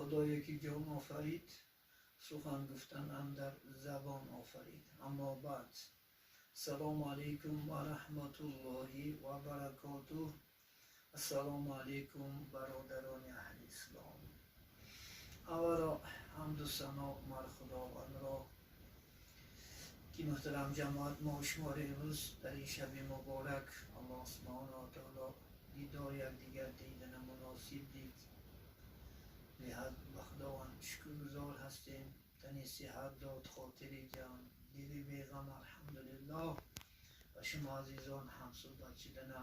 Худое ки ҷон офарид, сухан гуфтан андар забон офарид. Аммо баъд, ассалому алайкум ва раҳматуллоҳи ва баракотуҳ. Ассалому алайкум, бародарони аҳли ислом. Аввало ҳамду сано мар Худовандро, ки муҳтарам ҷамоат, мо шуморо имрӯз дар ин шаби муборак Аллоҳ субҳонаҳу ва таоло дидори якдигар дидана муносиб дид. Беҳад ба Худованд шукргузор ҳастем. Тани сиҳат дод, хотири ҷамъ, дили беғам, алҳамдулиллоҳ. Ва шумо азизон ҳамсуҳбат шудана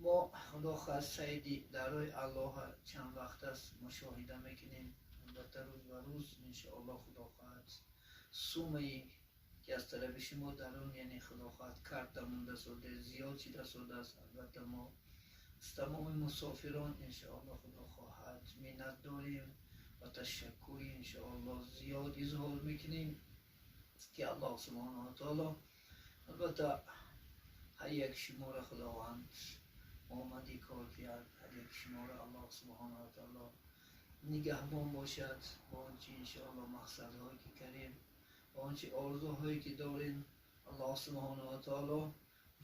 мо, Худо хоҳад, сайди дарои Аллоҳа чанд вақт аст мушоҳида мекунем. Албатта, рӯз ба рӯз, иншоаллоҳ, Худо хоҳад, суммае ки аз тарафи шумо дарун, яъне, Худо хоҳад, карта монда сода, зиёд шида содааст. Албатта, мо аз тамоми мусофирон, иншоаллоҳ, Худо хоҳад, миннат дорем ва ташаккури, иншоаллоҳ, зиёд изҳор мекунем, ки Аллоҳ субҳонаҳу ва таоло албатта ҳар як шуморо Худованд омади кор диҳад, ҳар як шуморо Аллоҳ субҳонаҳу ва таоло нигаҳбон бошад. Бо он чи, иншоаллоҳ, мақсадҳое ки кардем, бо он чи орзуҳое ки дорем, Аллоҳ субҳонаҳу ва таоло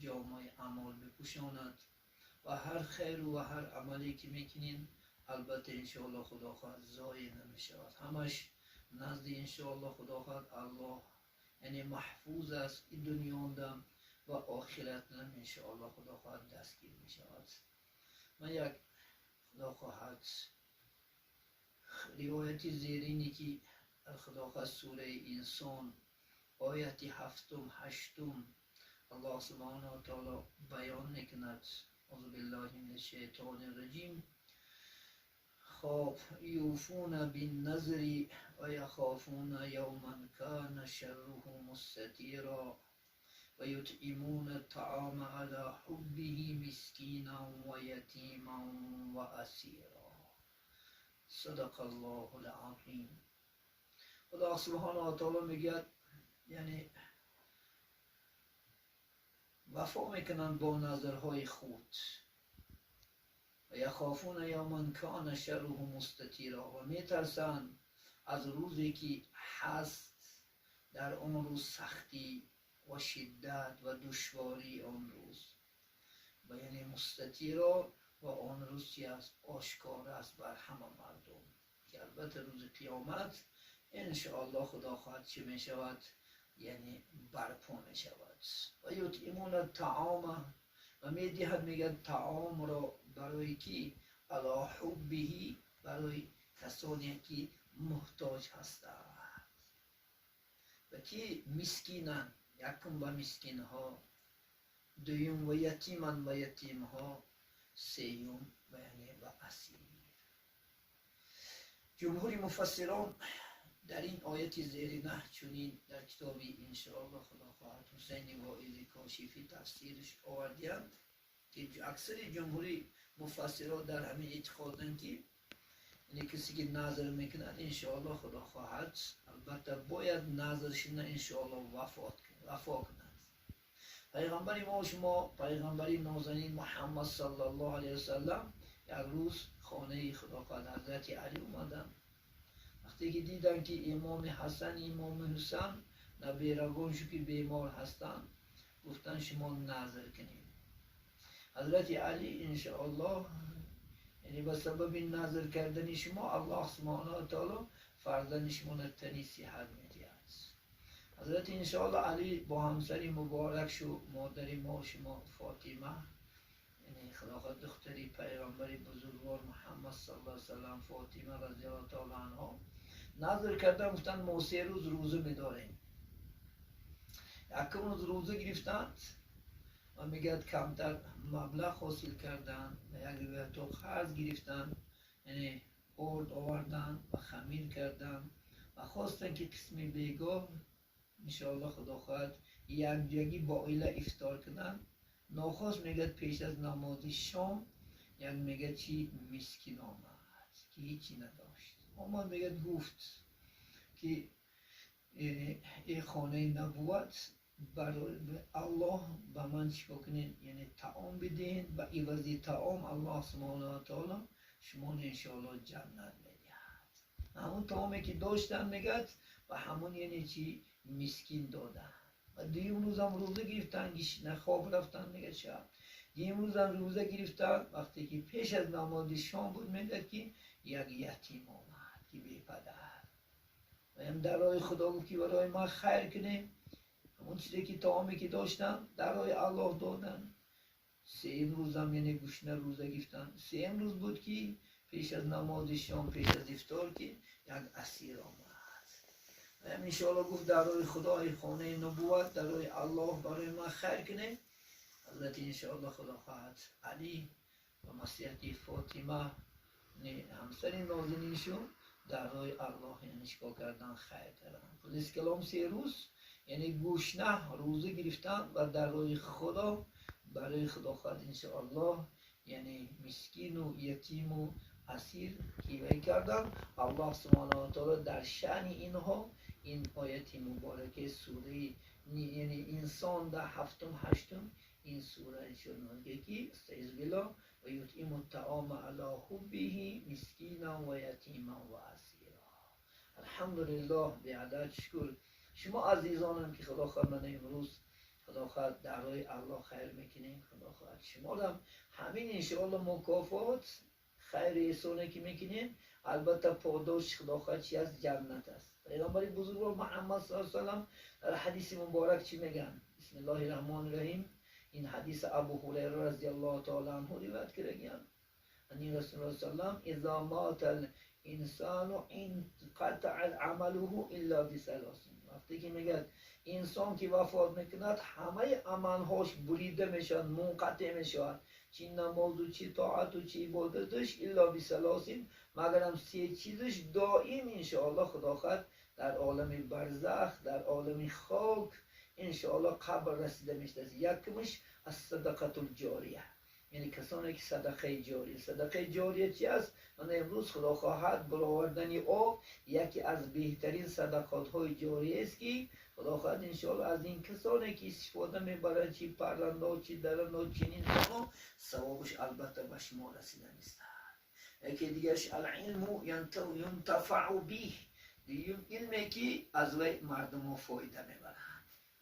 ҷомаи амол бипӯшонад ва ҳар хайру ва ҳар амале ки мекунем, албатта, иншоаллоҳ, Худо хоҳад, зоеъ намешавад. Ҳамаш назди, иншоаллоҳ, Худо хоҳад, Аллоҳ, яъне, маҳфуз аст. Ин дунёндам ва охиратам, иншоаллоҳ, Худо хоҳад, дастгир мешавад. Ман як, Худо хоҳад, ривояти зерине ки дар, Худо хоҳад, сураи Инсон, ояти ҳафтум, ҳаштум Аллоҳ субҳонаҳу ва таоло баён мекунад. Аузу биллаҳи минаш шайтони раҷим. Хоб, юфуна бинназри ва яхофуна явман кана шарруҳу мустатира ва ютъимуна ат-таъома ала ҳуббиҳи мискинан ва ятиман ва асира. Садақаллоҳул азим. Худо субҳонаҳу ва таоло мегӯяд, яъне, вафо мекунанд бо назрҳои худ ва яхофуна явман кана шарруҳу мустатира, ва метарсанд аз рӯзе ки ҳаст дар он рӯз сахтӣ ва шиддат ва душвории он рӯз ва, яъне, мустатиро, ва он рӯз чи аст? Ошкор аст бар ҳама мардум, ки албатта рӯзи қиёмат, иншоаллоҳ, Худо хоҳад, чӣ мешавад? Яъне, барпо мешавад. Ва ютъимуна таъома, ва медиҳад, мегӯяд, таомро барои ки? Ала ҳуббиҳи, барои касоне ки муҳтоҷ ҳастанд ва ки мискинан, якум ба мискинҳо, дуюм ва ятиман, ба ятимҳо, сеюм ва, яъне, ба асир. Ҷумҳури муфассирон дар ин ояти зерина чунин дар китоби, иншоаллоҳ, Худо хоҳад, Ҳусайни Воизи Кошифӣ тафсирш овардиянд, ки аксари ҷумҳури муфассирон дар ҳамин эътиқоданд, ки, яъне, касе ки назр мекунад, иншоаллоҳ, Худо хоҳад, албатта бояд назршина, иншоаллоҳ, вафо кунад. Пайғамбари мо шумо, пайғамбари нозанин Муҳаммад саллаллоҳу алайҳи васаллам, як рӯз хонаи, Худо хоҳад, ҳазрати Алӣ омаданд. Вақте ки диданд, ки имоми Ҳасан, имоми Ҳусан, наберагоншу ки бемор ҳастанд, гуфтанд: «Шумо назр кунед». Ҳазрати Алӣ, иншоаллоҳ, яъне, ба сабаби назр кардани шумо Аллоҳ субҳонаҳу ва таоло фарзанди шуморо тани сиҳат медиҳад. Ҳазрати, иншоаллоҳ, Алӣ бо ҳамсари муборакшу модари мо шумо Фотима, яъне, Худо хоҳад, духтари пайғамбари бузургвор Муҳаммад саллаллоҳу алайҳи васаллам, Фотима разиаллоҳу таоло анҳо, назр кардан, гуфтанд: «Мо 3 рӯз рӯза медорем». Якум рӯз рӯза гирифтанд ва, мегӯяд, камтар маблағ ҳосил карданд ва як ривоятҳо қарз гирифтанд, яъне, орд оварданд ва хамир карданд ва хостанд, ки қисми бегоҳ, иншоаллоҳ, Худо хоҳад, якҷоягӣ бо оила ифтор кунанд. Нохост, мегӯяд, пеш аз намози шом як, мегӯяд, чи мискин омад, ки ҳечи надошт. Омад, мегӯяд, гуфт, ки: «Э хонаи набувват, барои Аллоҳ ба ман чикор кунед, яъне, таом бидиҳед, ба ивази таом Аллоҳ субҳонаҳу ва таоло шуморо, иншоаллоҳ, ҷаннат медиҳад». Ҳамон таоме ки доштан, мегӯяд, ба ҳамон, яъне чи, мискин доданд. Ва дуюм рӯзам рӯза гирифтан, гишна хоб рафтан, мегӯяд, шаб. Дуюм рӯзам рӯза гирифтан, вақте ки пеш аз намози шом буд, мегӯяд, ки як ятим омад, ки бепадар. Ва дар роҳи Худо гуфт, ки барои ман хайр кунем. Ҳамон чизе ки таоме ки доштам, дар роҳи Аллоҳ додам. Сеюм рӯзам, яъне гушна рӯза гирифтан. Сеюм рӯз буд, ки пеш аз намози шом, пеш аз ифтор, ки як асир омад. Ва иншоаллоҳ гуфт, дар роҳи Худои хонаи нубувват, дар роҳи Аллоҳ барои ман хайр кунем. Ҳазрати иншоаллоҳ Худо хоҳад Алӣ ва маслиҳати Фотима, ҳамсари нозининшон, дар роҳи Аллоҳ, яъне чикор кардан? Хайр кардан. Хулоси калом, 3 рӯз, яъне гушна рӯза гирифтан ва дар роҳи Худо, барои Худо хоҳад иншоаллоҳ, яъне мискину ятиму асир кивай кардан. Аллоҳ субҳонаҳу ва таоло дар шаъни инҳо ин ояти мубораки сураи, яъне инсон, дар ҳафтум, ҳаштум ин сура иншоаллоҳ, ки أستعيذ بالله: ويطعم الطعام على حبه مسكينا ويتيما وأسيرا. الحمدلله, беадад шукр. Шумо азизонам, ки Худо хоҳад ман имрӯз, Худо хоҳад, дар роҳи Аллоҳ хайр мекунем, Худо хоҳад шуморам ҳамин иншоаллоҳ мукофот, хайри эҳсоне ки мекунем, албатта подош, Худо хоҳад, чи аст? Ҷаннат аст. Пайғамбари бузургвор Муҳаммад саллаллоҳу алайҳи васаллам дар ҳадиси муборак чӣ мегӯянд? بسم الله الرحمن الرحیم. Ин ҳадис Абу Ҳурайра رضي الله تعالى عنه ривоят кардагиянд. Ани Расулуллоҳ саллаллоҳу алайҳи васаллам: إذا مات الإنسان انقطع عمله إلا بثلاث. Вақте ки, мегӯяд, инсон ки вафот мекунад, ҳамаи амалҳош бурида мешавад, мунқатеъ мешавад, чи намозу, чи тоату, чи ибодаташ, إلا بثلاث, магарам се чизаш доим иншоаллоҳ, Худо хоҳад, дар олами барзах, дар олами хок, иншоаллоҳ қабр расида мешавад. Якумаш الصدقة الجارية, яъне касоне ки садақаи ҷория. Садақаи ҷория чи аст? Мана имрӯз, Худо хоҳад, баровардани об яке аз беҳтарин садақотҳои ҷориест, ки Худо хоҳад иншоалло аз ин касоне ки истифода мебаранд, чи паррандо, чи дарандо, чи инсоно, савобаш албатта ба шумо расида меистад. Яке дигараш العلم ينتفع به, дуюм илме ки аз вай мардумо фоида мебаранд.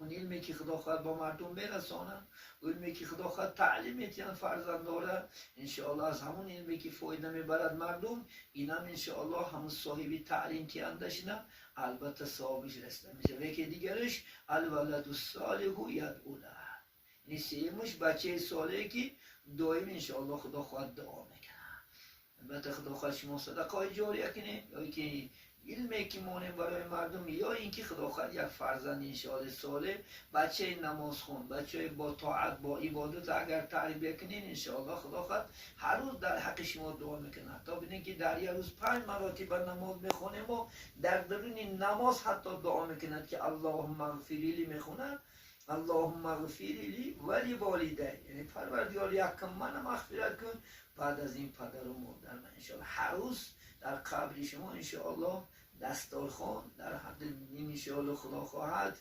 Он илме ки, Худо хоҳад, ба мардум мерасонанд, илме ки, Худо хоҳад, таълим метиҳанд фарзандора, иншоаллоҳ аз ҳамон илме ки фоида мебарад мардум, инам иншоаллоҳ ҳамон соҳиби таълим киандашина албатта савобиш расида мешавад. Яке дигараш الولد الصالح يدعو له, яъне сеюмаш бачаи солеҳе ки доим иншоаллоҳ, Худо хоҳад, дуо мекунад. Албатта, Худо хоҳад, шумо садақаи ҷория кунед, ё ки илме ки монем барои мардум, ё ин ки, Худо хоҳад, як фарзанд иншоаллоҳ солеҳ, бачаи намозхун, бачаи бо тоат, бо ибодат агар тарбия кунед, иншоаллоҳ, Худо хоҳад, ҳар рӯз дар ҳаққи шумо дуо мекунад. Ҳатто бинед, ки дар як рӯз панҷ маротиба намоз мехонем, дар даруни намоз ҳатто дуо мекунад, ки اللهم اغفر لي мехонад, اللهم اغفر لي ولوالدي, яъне Парвардигор, якум мана мағфират кун, баъд аз ин падару модарма. Иншоаллоҳ ҳар рӯз дар қабри шумо иншоаллоҳ дасторхон дар ҳадди иншоаллоҳ, Худо хоҳад,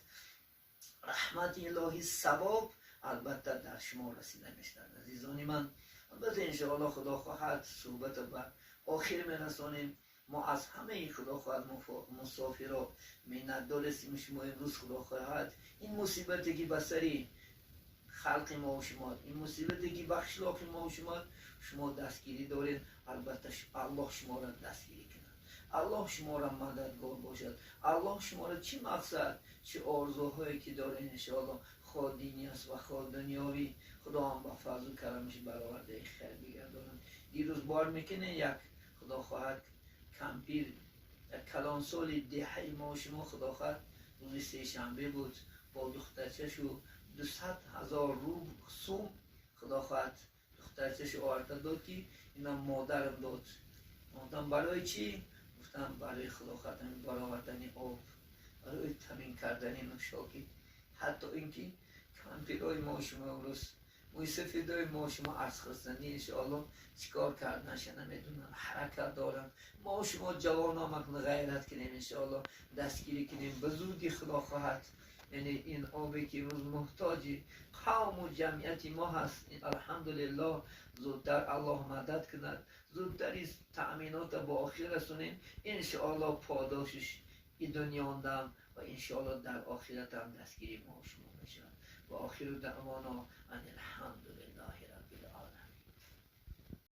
раҳмати илоҳӣ, савоб албатта дар шумо расида мешавад. Азизони ман, албатта иншоаллоҳ, Худо хоҳад, суҳбата ба охир мерасонем. Мо аз ҳамаи, Худо хоҳад, мусофиро миннатдорестем. Шумо имрӯз, Худо хоҳад, ин мусибате ки ба сари халқи мо шумо, ин мусибате ки ба қишлоқи мо шумо, шумо дастгирӣ доред. Албатта Аллоҳ шуморо дастгирӣ кунад, Аллоҳ шуморо мададгор бошад, Аллоҳ шуморо чӣ мақсад, чӣ орзуҳое ки доред, иншоаллоҳ, хоҳ динӣ аст ва хоҳ дунёвӣ, Худоам ба фазлу карамаш баровардаи хайр бигардонад. Дирӯз бор мекунед, як, Худо хоҳад, кампир, як калонсоли деҳаи мо шумо, Худо хоҳад, рӯзи сешанбе буд, бо духтарчашу 200 000 рубл сум, Худо хоҳад, духтарчашу оварда дод, ки инам модарам дод. Гуфтам: «Барои чӣ?» Гуфтам: «Барои, Худо хоҳад, баровардани об, барои таъмин кардани нӯшокӣ». Ҳатто инки кампирои мо шумо имрӯз, мӯйсафедои мо шумо аз хурсандӣ иншоаллоҳ чикор карданаша намедонам, ҳаракат доранд. Мо шумо ҷавоно ғайрат кунем, иншоаллоҳ дастгирӣ кунем. Ба зудӣ, Худо хоҳад, Яъне ин обе ки имрӯз муҳтоҷи қавму ҷамъияти мо ҳаст, алҳамдулиллоҳ, зудтар Аллоҳ мадад кунад, зудтар ин таъминота ба охир расонем. Иншоаллоҳ, подошиш и дунёндам ва иншоаллоҳ дар охиратам дастгири мо шумо мешавад. Ва охиру даъвона ан алҳамдулиллаҳи раббил оламин.